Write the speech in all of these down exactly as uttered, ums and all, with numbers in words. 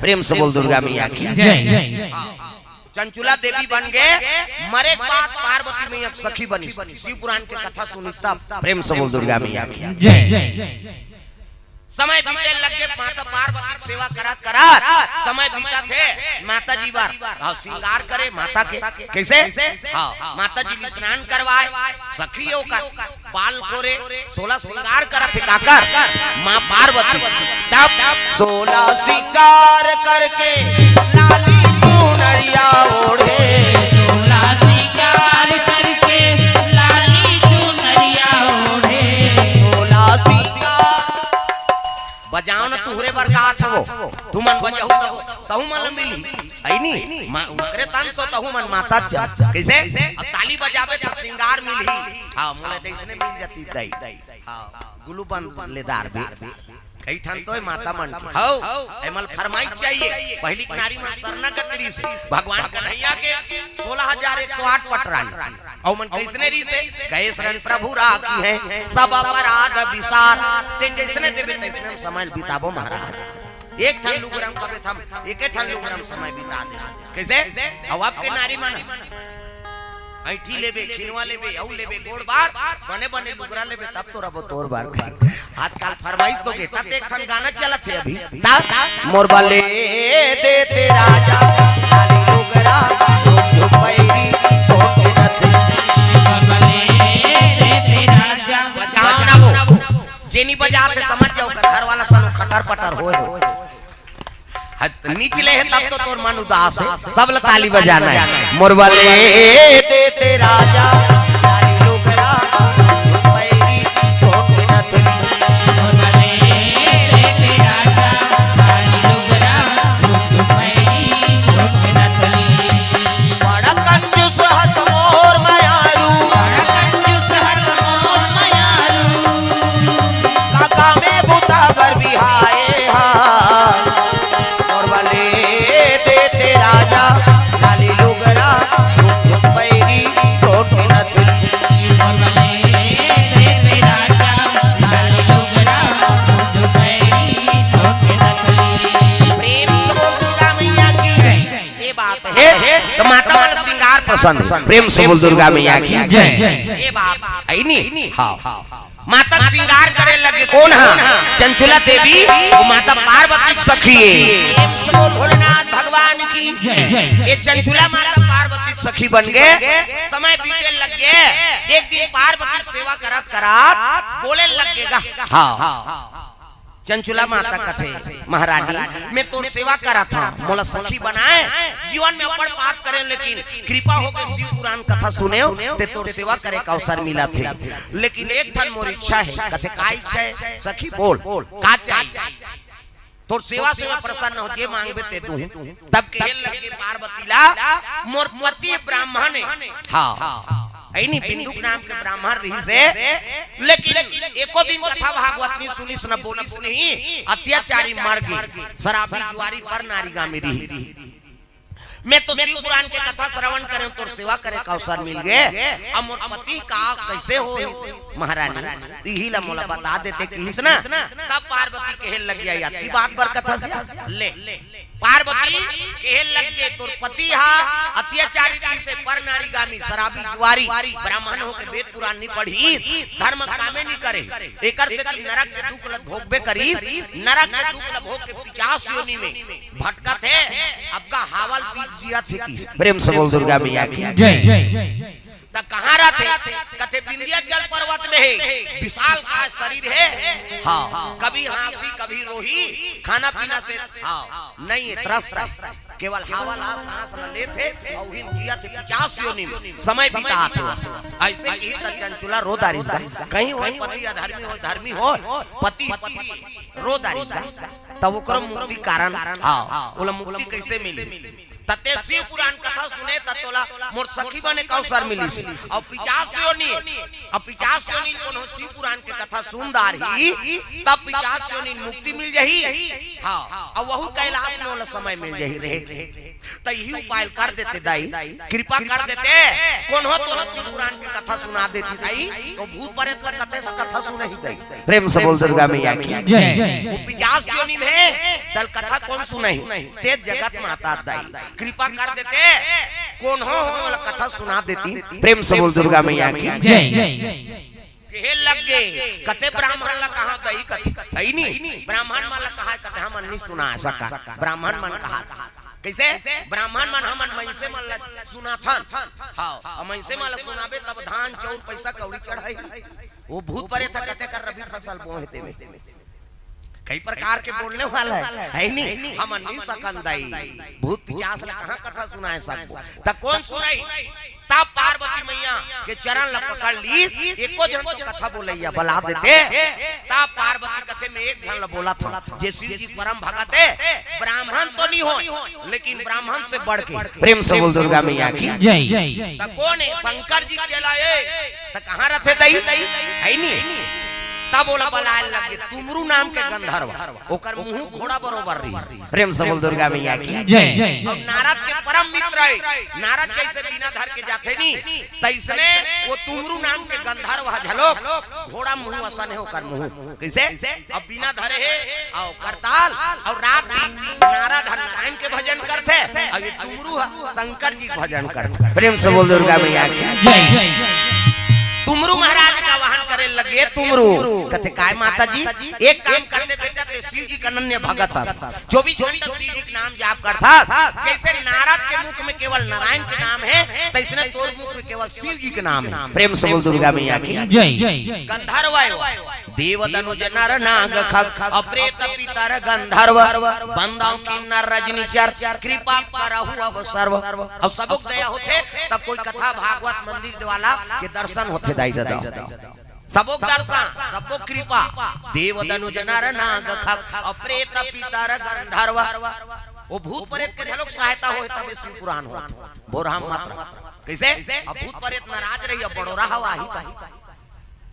प्रेम से बोल दुर्गा मैया की। जय। चंचुला देवी बन गे, मरे के बाद पार्वती मैया के सखी बनी। शिव पुराण के कथा सुनिस त प्रेम से बोल दुर्गा मैया की। जय। समय बीते लग गे, माता पार्वती के सेवा करत करत समय बीतत हे। माता जी बर, हाँ, श्रृंगार करे माता के। कइसे? हाँ, माता जी ल स्नान करवाय, सखी ओकर बाल कोरे, सोला श्रृंगार करत हे काकर? माँ पार्वती। तब सोला श्रृंगार करके लाली चुनरिया ओढ़े। सोला श्रृंगार करके लाली चुनरिया ओढ़े। सोला श्रृंगार। बजाव न, तुहरे बर गात हवो, तुमन बजाहू तहू, तहू मन ल मिली। अइ नी? मा-, ओकरे तन सो तहू मन माता च-, कइसे? अब ताली बजाबे त श्रृंगार मिलही। हाँ, मोला त अइसने मिल जाती दई। हाँ, गुलू बंद ले डारबे। कई ठन तो ए माता मन के। हौ, एमल फरमाइश चाहिए। पहिली के नारी मन शरणागत रिहिस हे। भगवान कन्हैया के सोला हजार एक सौ आठ पटरानी। अउ मन कइसने रिहिस हे? गए शरण प्रभु राखिहैं, सब अपराध विसार। तें जइसने देबे तइसने हम समय बिताबो महाराज। एक ठन लुगरा म कबे थम, एके ठन लुगरा म समय बिता दे। कइसे? अउ अब के नारी मन अंइठी लेबे, खिनवा लेबे, अउ लेबे, गोड़ बार, बने बने लुगरा लेबे, तब तो रबो तोर बार। आजकल फरमाइश होगे, तब एक ठन गाना चलत हे अभी। तब मोर बर ले दे ते राजा, लाली लुगरा, झुम झुम पैरी, सोन के नथनी। मोर बर ले दे ते राजा, बजाव ना वो। जे नी बजात हे समझ जाव, घर वाला सन खटर पटर होय हो। हत-, नीच ले हे तब तो तोर मन उदास हे, सब ल ताली बजाना हे। मोर बर ले दे ते राजा, लाली लुगरा, पैरी, सोन के नथनी। मोर बर ले दे ते राजा, लाली लुगरा, पैरी, सोन के नथनी। बड़ा कंजूस हस मोर मयारू, बड़ा कंजूस हस मोर मयारू। काका में बुता बर बिहाए हा। मोर बर ले दे ते राजा, लाली लुगरा, झुम झुम पैरी, सोन के नथनी। मोर बर ले दे ते राजा, लाली लुगरा, झुम झुम पैरी, सोन के नथनी। प्रेम से बोल दुर्गा मैया की जय। ये बात हे, त माता मन श्रृंगार पसंद हे। प्रेम से बोल दुर्गा मैया की जय। ये बात हे नी? हाँ। माता के श्रृंगार करे लगे कोन हा? चंचुला देवी, वो माता पार्वती के सखी हे। प्रेम से बोल भोलेनाथ भगवान की जय। ये चंचुला माता पार्वती के सखी बन गे। समय बीते लग गे। एक दिन पार्वती के सेवा करत करत बोले लग गे गा। हाँ। चंचुला माता कथे, महारानी, मैं तोर सेवा करत हंव, मोला सखी बनाए। जीवन में अब्बड़ पाप करेंव, लेकिन कृपा होके शिव पुराण कथा सुनेंव, ते तोर सेवा करे के अवसर मिलत हे। लेकिन एक ठन मोर इच्छा हे। कथे, का इच्छा हे? सखी बोल, का चाहिए? तोर सेवा से मैं प्रसन्न हंव, जे मांगबे ते दूं। तब कहे लगे पार्वती ला, मोर पति ब्राह्मण हे। हाँ। अइ नी, बिंदुक नाम के ब्राह्मण रिहिस हे, लेकिन एको दिन कथा भागवत नी सुनिस न बोलिस नहीं, अत्याचारी मर गे, शराबी जुआरी पर नारीगामी रिहिस। मैं तो शिव पुराण के कथा श्रवण करेंव, तोर सेवा करे के अवसर मिल गे। अब मोर पति का कइसे होही महारानी, इही ला मोला बता देते किहिस ना। तब पार्वती कहे लग गया, अति बात बर कथा से ले। पार्वती कहे लग गे, तोर पति हा अत्याचारी रिहिस हे, पर नारीगामी, शराबी जुआरी, ब्राह्मण होके वेद पुराण नी पढ़िस, धर्म कामे नी करे, एकर से नरक के दुख ल भोगबे करिस। नरक के दुख ल भोग के पिशाच योनि में भटकत हे, अब का हवा ल पी जियत हे किहिस। प्रेम से बोल दुर्गा मैया की जय। त कहाँ रहिथे? कथे विंध्याचल पर्वत में हे, विशालकाय शरीर हे। हाँ, कभी हाँसी, कभी रोही, खाना पीना से, हाँ, नहीं हे, त्रस्त हे। केवल हवा ला, सांस ला लेथे, अउ उही म जियत हे, पिशाच योनि में समय बितात हे। अइसे किहिस त चंचुला रो डारिस गा। कहीं ओही पति अधर्मी होय, धर्मी होय, पति रो डारिस गा। तब ओकर मुक्ति कारण, हाँ, ओला मुक्ति कइसे मिले? त तें शिव पुराण कथा सुने त तोला मोर सखी बने के अवसर मिलिस। अउ पिचास योनि, अउ पिचास योनि कोनो शिव पुराण के कथा सुन डारही, तब पिचास योनि मुक्ति मिल जाही। हाँ, अउ वहू कैलाश में ओला समय मिल जाही रहे। त इही उपाय कर देते दाई, कृपा कर देते, कोनो तोला शिव पुराण के कथा सुना देती दाई, त भूत प्रेत ला कते से कथा सुनही दाई। प्रेम से बोल दुर्गा मैया की जय। वो पिचास योनि में हे, त कथा कोन सुनही? तें जगत माता दाई, कृपा कर देते, कोनो हो ओला कथा सुना देती। प्रेम से बोल दुर्गा मैया की जय। कहे लग गे, कते ब्राह्मण ला कहांव दाई कथे, सही नी? ब्राह्मण मन ला कहांव कथे, हमन नी सुना सकन। ब्राह्मण मन कहाथे, कइसे? ब्राह्मण मन हमन मइनसे मन ला सुनाथन। हाँ, अउ मइनसे मन ला सुनाबे तब धान, चाउर, पइसा, कौड़ी चढ़ाही। वो भूत प्रेत कथे कर रबी फसल बोहे तेमे। कई प्रकार के बोलने वाला हे, हे नी? हमन नी सकन दाई, भूत पिचास ला कहां कथा सुनाय सकबो? त कोन सुनही? तब पार्वती मैया के चरण ला पकड़ ली, एको झन तो कथा बोलइया बला देते। तब पार्वती कथे, मैं एक झन ला बोलत हंव, जे शिव जी परम भगत हे, ब्राह्मण तो नी होय, लेकिन ब्राह्मण से बढ़ के। प्रेम से बोल दुर्गा मैया की जय। त कोन हे? शंकर जी चेला हे। त कहां रथे दाई? हे नी? तब ओला बलाय लग गे, तुमरू नाम के गंधर्व, ओकर मुंह घोड़ा बरोबर रहिस। प्रेम से बोल दुर्गा मैया की जय। अउ नारद के परम मित्र हे, नारद जइसे बीना धर के जाथे नी, तइसने वो तुमरू नाम के गंधर्व ह घलो घोड़ा मुंह असन हे ओकर मुंह। कइसे? अब बीना धरे हे, अउ करताल, अउ रात दिन नारद ह नारायण के भजन करथे, अउ ये तुमरू ह शंकर जी के भजन करथे। प्रेम से बोल दुर्गा मैया की जय। तुमरू महाराज का आवाहन करे लगे, तुमरू कथे, "काय माता जी, एक काम कर दे बेटा, तें शिव जी के अनन्य भगत हस, चौबीस घंटा शिव जी के नाम जाप करथस, जइसे नारद के मुख में केवल नारायण के नाम हे, तइसने तोर मुख में केवल शिव जी के नाम हे।" प्रेम से बोल दुर्गा मैया की जय। गंधर्व आयो, देव दनुज नर नाग खग, अउ प्रेत पितर गंधर्व, बंदव किन्नर रजनीचर, कृपा करहु अब सर्व। अउ सबो के दया होथे, तब कोई कथा भागवत मंदिर वाला के दर्शन होथे दाई ददा। सबो के दर्शन, सबो कृपा, देव दनुज नर नाग खग, अउ प्रेत पितर गंधर्व। वो भूत प्रेत के घलोक सहायता होय तबे शिव पुराण होथे। भोरहा मत रह। कइसे? अब भूत प्रेत नाराज रही, अब बड़ोरा हवा ही कही।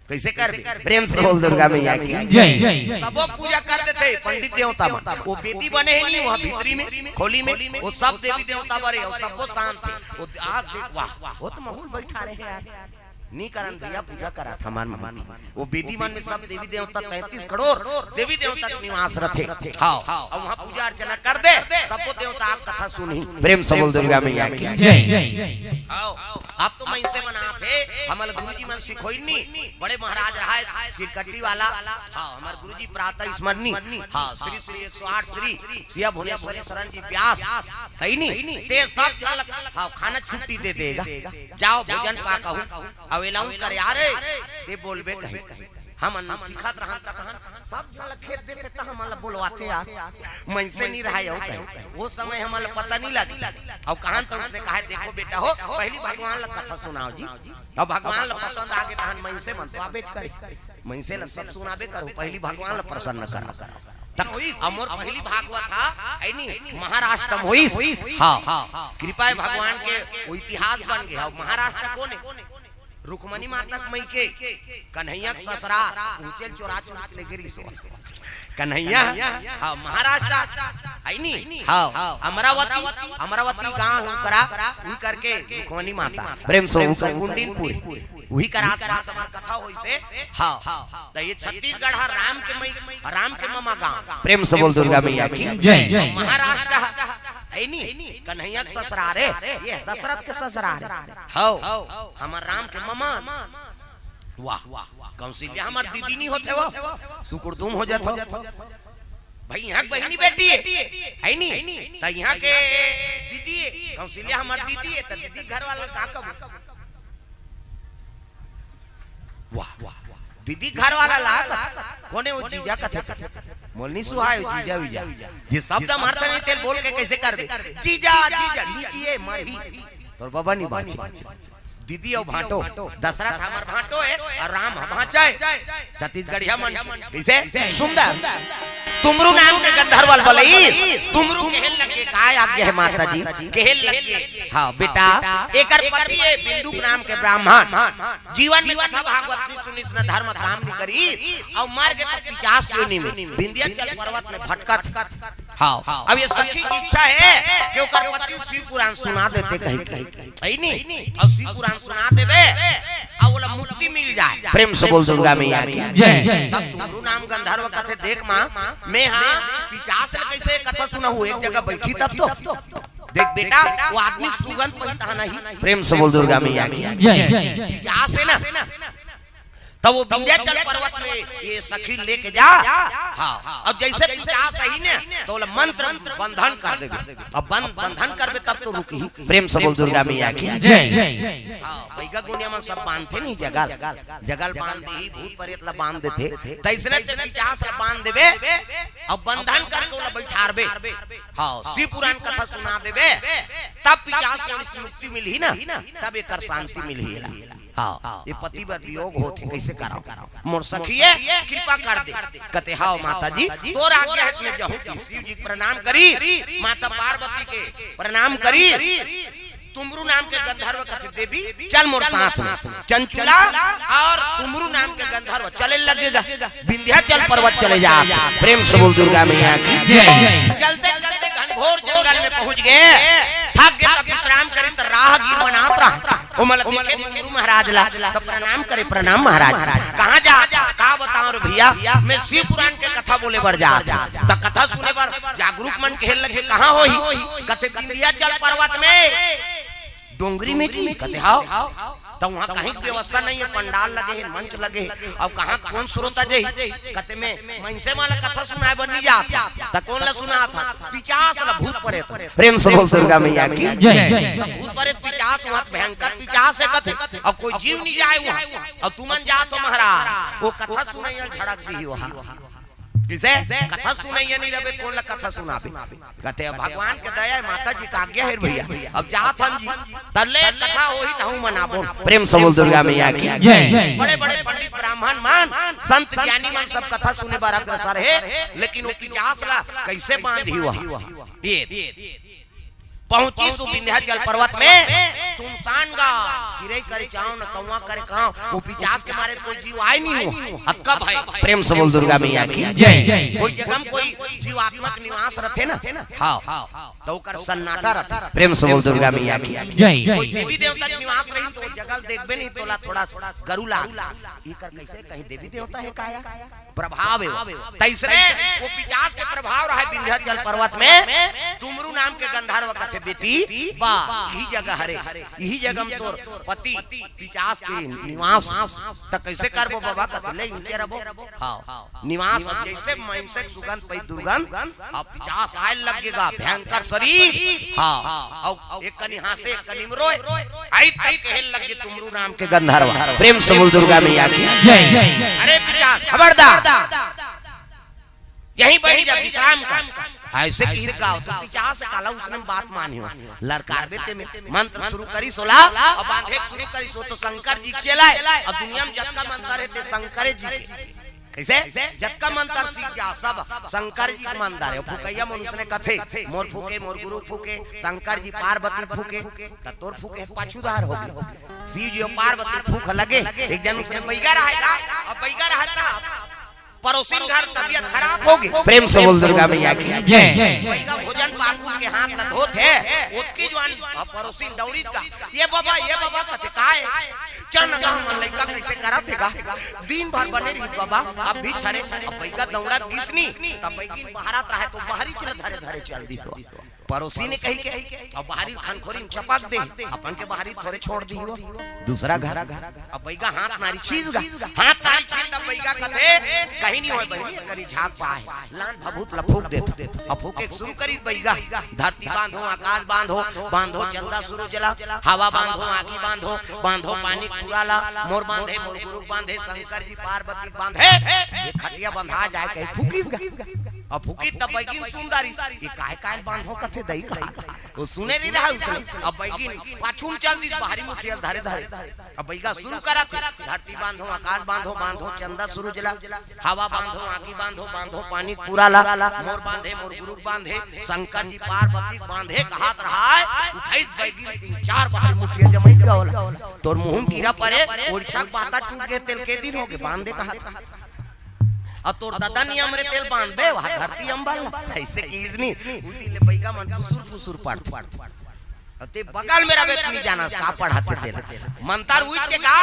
कइसे करबे? प्रेम से बोल दुर्गा मैया की जय। सबो पूजा कर देथे पंडित देवता मन। वो बेदी बने हे नी, वहां भीतरी में, खोली में, वो सब देवी देवता बरे, अउ सबो शांत हे। वो आप देख, वाह, वो तो महूल बैठा रहे यार। नी करन भैया, पूजा करत हमन मन। वो बेदी मन में सब देवी देवता, तैंतीस करोड़ देवी देवता के निवास रथे। हाँ, अउ वहां पूजा अर्चना कर दे, सबो देवता आप कथा सुनही। प्रेम से बोल दुर्गा मैया की जय। हाँ, अब तो मइनसे मन आथे, हमर गुरुजी मन सिखोइन नी, बड़े महाराज रहाय, सिरकट्टी वाला। हाँ, हमर गुरुजी प्रातः स्मरणी, हाँ, श्री श्री एक सौ आठ श्री सिया भुवनेश्वरी शरण जी व्यास, हे नी? तें सब झन ला, हाँ, खाना छुट्टी दे देगा। जाओ, भोजन पाकहू, अउ announce करे, अरे, तें बोलबे कहीं। हमन सिखत रहन त कहन, सब झन ला खेद देथे त हमन ला बोलवाथे यार। मइनसे नी रहाय अउ कहीं। वो समय हमन ला पता नी लगे। अउ कहन त उसने कहा, "देखो बेटा हो, पहिली भगवान ला कथा सुनाव जी। अउ भगवान ला पसंद आगे तहन मइनसे मन तो आबेच करे। मइनसे ला सब सुनाबे करो, पहिली भगवान ला प्रसन्न करो।" त अउ मोर पहिली भागवत हा, हे नी, महाराष्ट्र में होइस। हाँ, कृपा हे भगवान के, वो इतिहास बन गे। हाँ, महाराष्ट्र कोन हे? रुक्मणी माता के मइके, कन्हैया के ससुरार, ऊंचे चोरा चोरा ले गिरी सो। कन्हैया, हाँ, महाराष्ट्र, हे नी? हाँ, अमरावती, अमरावती गांव हे ओकरा, उही करके रुक्मणी माता। प्रेम से उनकर गुंडीनपुर, उही करा आसपास हमार कथा होइसे। हाँ, त ये छत्तीसगढ़ हा राम के मई, राम के ममा गांव। प्रेम से बोल दुर्गा मैया की जय। महाराष्ट्र हा, हे नी? कन्हैया के ससुरार हे, ये दशरथ के ससुरार हे। हव, हमर राम के ममा। वाह, कौशल्या हमर दीदी नी होथे वो, सुकुड़दुम हो जाथो। भाई, इहां के बहिनी बेटी हे, हे नी? त इहां के दीदी हे, कौशल्या हमर दीदी हे, त दीदी घर वाला का कबो? वाह, दीदी घर वाला ला, कोने वो जीजा कथे? मोला नी सुहाय जीजा वीजा। ये शब्द मारता नहीं, तेल बोल के कइसे करबे? जीजा, जीजा, लीजिए, माही। तोर बाबा नी बाचे। दीदी अउ भांटो, दशरथ हमर भांटो हे अउ राम ह भांचा हे। छत्तीसगढ़िया मन कइसे सुंदर। तुमरू नाम के गंधर्व बलई, तुमरू कहे लगे का आज्ञा हे माता जी, कहे लगे, हाँ बेटा, एकर पति हे बिंदुक नाम के ब्राह्मण, जीवन में कथा भागवत नहीं सुनिस, न धर्म काम नहीं करी, अउ मर गे त पिचास योनि में विंध्याचल पर्वत में भटकत। हाँ, अब ये सखी की इच्छा हे कि ओकर पति शिव पुराण सुना देते कहीं कहीं, सही नहीं? अउ शिव पुराण सुना देबे, अउ ओला मुक्ति मिल जाए। प्रेम से बोल दुर्गा मैया की जय। तब तुमरू नाम गंधर्व कथे, देख माँ, मैं हाँ पिचास ल कैसे कथा सुनाहूँ, एक जगह बैठी तब तो। देख बेटा, वो आदमी सुगंध पहिता नहीं। प्रेम से बोल दुर्गा मैया की जय। पिचास हे ना, तब वो विंध्याचल पर्वत में ये सखी लेके जा। हाँ, अब जैसे पिचास आही ना, त ओला मंत्र बंधन कर देबे। अब बंध, बंधन करबे तब तो रुकही। प्रेम से बोल दुर्गा मैया की जय। हाँ, बैगा गुनिया मन सब बांधथे नहीं जगल, जगल बांध देही, भूत प्रेत ला बांध देथे, तैसने ते पिचास ला बांध देबे, अब बंधन करके ओला बैठारबे। हाँ, शिव पुराण कथा सुना देबे, तब पिचास से मुक्ति मिलही ना, तब एकर शांति मिलही एला। हाँ, ये पति बर वियोग होथे, कैसे कराओ? मोर सखिए, कृपा कर दे। कथे, "हाव माता जी, तोर आज्ञा हे, मैं जाहूँ।" शिव जी के प्रणाम करी, माता पार्वती के प्रणाम करी। तुमरू नाम के गंधर्व कथे, "देवी, चल मोर साथ में।" चंचुला अउ तुमरू नाम के गंधर्व चले लगेगा, विंध्याचल पर्वत चले जा। प्रेम से बोल दुर्गा मैया की जय। चलते चलते घनघोर जंगल में पहुंच गे, थक गे, त विश्राम करे, त राहगीर मन आत रहा। ओमन ल देखे तुमरू महाराज ला, त प्रणाम करे, "प्रणाम महाराज।" "कहाँ जात हव?" "का बतावँव रे भैया, मैं शिव पुराण के कथा बोले बर जात हँव।" त कथा सुने बर जागरूक मन कहे लगे, "कहाँ होही?" कथे, "विंध्याचल पर्वत में।" "डोंगरी में जी?" कथे, "हाव।" "त उहाँ कहीं व्यवस्था नहीं हे, पंडाल लगे हे, मंच लगे हे, अउ कहाँ कोन श्रोता जाही?" कथे, "मैं मनसे मन ला कथा सुनाए बर नहीं जात हँव।" "त कोन ला सुनात हव?" "पिचास ला, भूत प्रेत।" प्रेम से बोल दुर्गा मैया की जय। "त भूत प्रेत पिचास, उहाँ भयंकर पिचास हे कथे, अउ कोई जीव नहीं जाए उहाँ, अउ तुमन जात हव महाराज।" वो कथा सुनइया झड़क दिही वहाँ। किसे? कथा सुनइया नहीं रहबे, कोन ला कथा सुनाबे? कथे, "अब भगवान के दया हे, माता जी के आज्ञा हे भैया, अब जात हन जी।" तले कथा होही तहूँ मनाबो। प्रेम से बोल दुर्गा मैया की जय। बड़े बड़े पंडित ब्राह्मण मन, संत ज्ञानी मन सब कथा सुने बर अग्रसर हे, लेकिन वो पिचास ला कैसे बांधही वहाँ? ये पहुंचिस विंध्याचल पर्वत में, सुनसान गांव, चिरई करे चांव न कौवा करे कांव, वो पिचास के मारे कोई जीव आए नहीं हो। अतका भय। प्रेम से बोल दुर्गा मैया की जय। कोई जगह में कोई जीवात्मा के निवास रथे ना, हाँ, त ओकर सन्नाटा रथे। प्रेम से बोल दुर्गा मैया की जय। कोई देवी देवता के निवास रही त ओ जगह देखबे नहीं, तोला थोड़ा गरू लाग। इकर कैसे कहीं देवी देवता हे काया? प्रभाव हे वो। तैसने वो पिचास के प्रभाव रहे विंध्याचल पर्वत में। तुमरू नाम के गंधर्व कथे, "बेटी, बा, इही जगह हरे, इही जगह में तोर पति पिचास के निवास।" "त कैसे करबो बाबा?" कथे, "ले, इनके रबो।" हाँ, निवास। अब जैसे मनसे के सुगंध पई दुर्गंध, अब पिचास आए लगेगा, भयंकर शरीर। हाँ, अउ एक कनी हाँसे, एक कनी में रोए। आई तक कहे लगे तुमरू नाम के गंधर्व। प्रेम से बोल दुर्गा मैया की जय। "अरे पिचास, खबरदार, यहीं बैठ जा, विश्राम कर।" ऐसे कही का होता, पिचास काला उसने बात मानी हो। ललकारबे ते में मंत्र शुरू करिस ओला, अउ बांधे के शुरू करिस, वो तो शंकर जी के चेला हे, अउ दुनिया में जतका मंत्र हे ते शंकरे जी के। कैसे? जतका मंत्र सीख जा, सब शंकर जी के मंत्र हे। फुकइया मन उसने कथे, "मोर फूके, मोर गुरु फूके, शंकर जी पार्वती फूके।" त तोर फूके पाछूदार हो गे। शिव जी अउ पार्वती फूक लगे, एक जन उसने बैगा रहे, अब बैगा रहता, पड़ोसिन घर तबियत खराब हो गे। प्रेम से बोल दुर्गा मैया की जय। बैगा भोजन पाकुर के हाथ ल धोत हे, ओतकी जुवार अब पड़ोसिन दौड़िस गा, "ये बाबा, ये बाबा," कथे, "काय?" "चल न गा, हमर लइका कैसे करत हे गा, दिन भर बने रही बाबा, अब भी छरे।" अब बैगा दौड़त गिसनी, तब बैगिन बहरत रहे त बहरी के धरे धरे चल दिस। पड़ोसी ने कही के, अब बहरी खनखोरी में चपक दे, अपन के बहरी थोरे छोड़ दिही वो, दूसरा घर। अब बैगा हाथ नारी छीस गा, हाथ नारी छीस, तब बैगा कथे, "कहीं नहीं होय बहिनी, करी झाग पाए।" लान भभूत ल फूक देत। अब फूके के शुरू करिस बैगा, "धरती बांधो, आकाश बांधो, बांधो चंदा सूरज ला, हवा बांधो, आगी बांधो, बांधो पानी पूरा ला, मोर बांधे, मोर गुरु बांधे, शंकर जी पार्वती बांधे।" ये खटिया बंधा जाए कही फूकिस गा। अब फूकिस तब बैगिन सुंदरी, "ये काय काय बांधो कथे दई कहा?" वो सुने नहीं रहा उसने। अब बैगी पाछू में चल दिस, बाहरी मुठिया धरे धरे। अब बैगा शुरू करत हे, धरती बांधो, आकाश बांधो, बांधो चंदा सूरज ला, हवा बांधो, आगी बांधो, बांधो पानी पूरा ला, मोर बांधे, मोर गुरु बांधे, शंकर जी पार्वती बांधे, कहत रहा है, उठाई बैगी तीन चार बाहरी मुठिया जमाई का होला। तोर मुंह में कीरा परे, ओरिसा के बाता टूट गए, तेल के दिन हो गए, बांधे कहा। अउ तोर ददा नियम रे तेल बांधबे, वहाँ धरती अंबर ला। ऐसे कीस नी, उही ले बैगा मन फुसुर फुसुर पड़थे। अउ ते बगल में रहे, तू नहीं जानस का पढ़ाथे तेल। मंतर उही के का,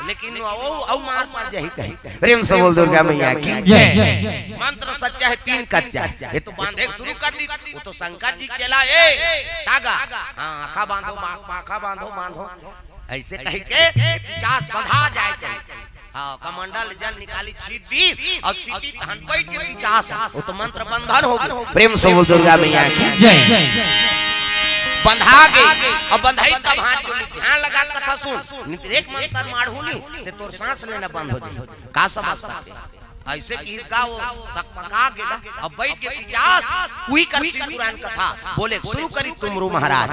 लेकिन वो, वो मार पड़ जाही कहीं। प्रेम से बोल दुर्गा मैया की। जय। मंत्र सच्चा है, पिंड कच्चा है। ये तो बांधे शुरू कर दी, वो तो शंकर जी चला, ए, तागा। हाँ, आँखा बांधो, मा-, आँखा बांधो, बांधो। ऐसे कही के पिचास बंधा जाए कहीं। हाँ, कमंडल जल निकाली, छीट दी अउ छीटी तहन बैठ के पिचास, वो तो मंत्र बंधन हो गए। प्रेम से बोल दुर्गा मैया की। जय। बंधा गए, अब बंधाई तब हाथ जोड़, ध्यान लगा कथा सुन, नहीं तो एक मंत्र माढ़ू नी, ते तोर सांस लेना बंद हो जाए। का समझ सकते? ऐसे कीस गा वो, सकपका गे गा। अब बैठ के पिचास, उही कर शिव पुराण कथा बोले शुरू करी तुमरू महाराज।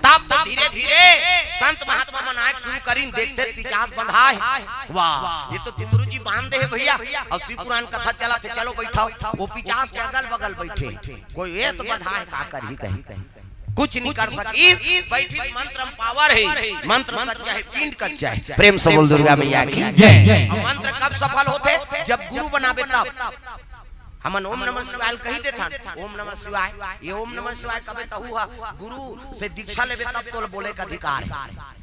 तब तो धीरे धीरे संत महात्मा मन आए शुरू करिन, देखते पिचास बंधा है। वाह, ये तो तुमरू जी बांध दे है भैया। अउ शिव पुराण कथा चलत हे, चलो बैठाओ। वो पिचास के अगल बगल बैठे, कोई ये तो बंधा है, का करही कहीं। कुछ नहीं कर सकी, बैठी मंत्र में पावर है, मंत्र सच्चा है, पिंड कच्चा है। प्रेम से बोल दुर्गा मैया की। जय। अउ मंत्र कब सफल होथे? जब गुरु बनाबे तब। हमन ओम नमः शिवाय कही देथन, ओम नमः शिवाय, ये ओम नमः शिवाय कबे तहू हा गुरु से दीक्षा लेबे तब तोल बोले का अधिकार है।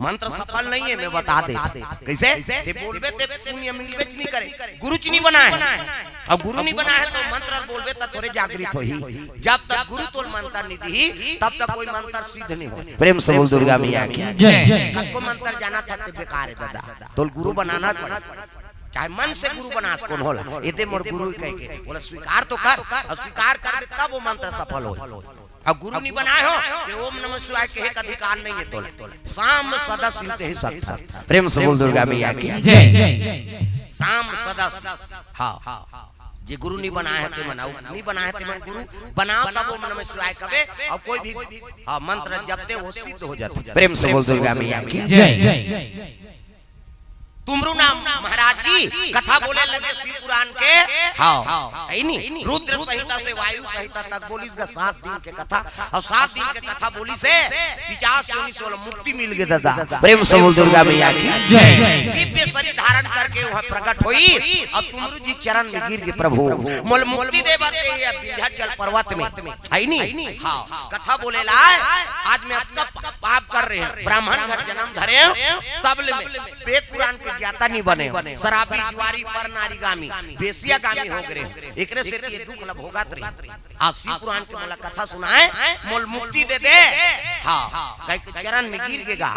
मंत्र सफल नहीं है, मैं बता दे। कैसे? ते बोलबे ते पुण्य मिलबे च नहीं करे, गुरु च नहीं बना है। अब गुरु नहीं बना है तो मंत्र बोलबे त तोरे जागृत होही। जब तक गुरु तोल मंत्र नहीं दी, तब तक कोई मंत्र सिद्ध नहीं हो। प्रेम से बोल दुर्गा मैया की। जय। कतको मंत्र जाना था ते बेकार है दादा, तोल गुरु बनाना पड़े। चाहे मन से गुरु बनास कोन होला, एदे मोर गुरु कह के बोला, स्वीकार तो कर, अउ स्वीकार करबे तब वो मंत्र सफल हो। अउ गुरु नहीं बनाए हो, ते ओम नमः शिवाय कहे का अधिकार नहीं है तोला। साम सदा शिव तेहि सत्ता। प्रेम से बोल दुर्गा मैया की। जय। साम सदा शिव। हाँ, हाँ। जे गुरु नहीं बनाए है ते मन, नहीं बनाए है ते मन गुरु बनाओ, तब ओम नमः शिवाय कबे, अउ कोई भी, हाँ, मंत्र जपते वो सिद्ध हो जाते। प्रेम से बोल दुर्गा मैया की। जय। तुमरू नाम महाराज जी कथा बोले लगे शिव पुराण के। हाँ। है नी? रुद्र संहिता से वायु संहिता तक बोलिस गा सात दिन के कथा, अउ सात दिन के कथा बोलिस हे पिचास योनि से ओला मुक्ति मिल गे दादा। प्रेम से बोल दुर्गा मैया की। जय। दिव्य शरीर धारण करके वहाँ प्रकट होई अउ तुमरू जी चरण में गिर गे, प्रभु मोला मुक्ति दे बर ते हे विंध्याचल पर्वत में, है नी? हाँ, कथा बोले ला, आज मैं अतका प-, पाप कर रहे हैं, ब्राह्मण घर जन्म धरे हैं, तब ले मैं वेद पुराण के ज्ञाता नहीं बने हो, शराबी, जुआरी, पर नारीगामी, बेसियागामी हो गए हो, एकरे से ये दुख ला भोगत रहे। आज शिव पुराण के मोला कथा सुनाए, मोल मुक्ति दे दे। हाँ, कह के चरण में गिर गे गा।